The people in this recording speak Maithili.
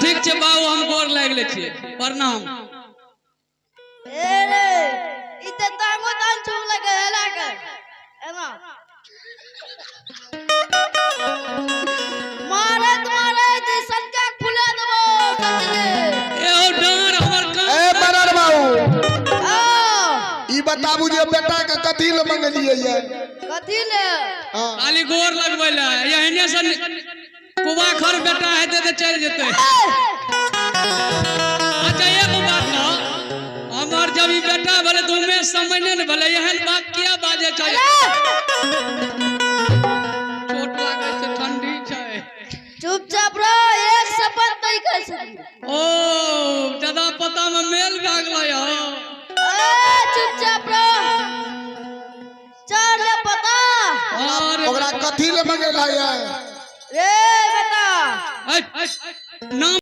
ठीक छै बाबू, हम गोर लागि लै छियै, प्रणाम। ए रे, ई तऽ टांगो टांग छूब लगे एना कर एना मारैत मारैत ई संख्या फुला देबो सचने। ए हो डाँर हमर कान। ए बरर बाबू, आ ई बताबू जे बेटा के कथी ले मंगलियै ये? कथी ले? हाँ। खाली गोर लगबै लए, एहने सन कुबाखर बेटा हेतै तऽ चलि जेतै। अच्छा एगो बात कह, हमर जब ई बेटा भेलै तऽ उमेश समय नहि ने भेलै, एहन बात किया बाजै छै? चोट लागै छै, ठंडी छै। चुपचाप रह, एक शपथ नहीं कर सकी। ओ दादा पता में मेल भए गेलै हौ। ए चुपचाप रह, चल ले पता। अरे ओकरा कथी ले मंगेला ये? रे बेटा। ऐ, नाम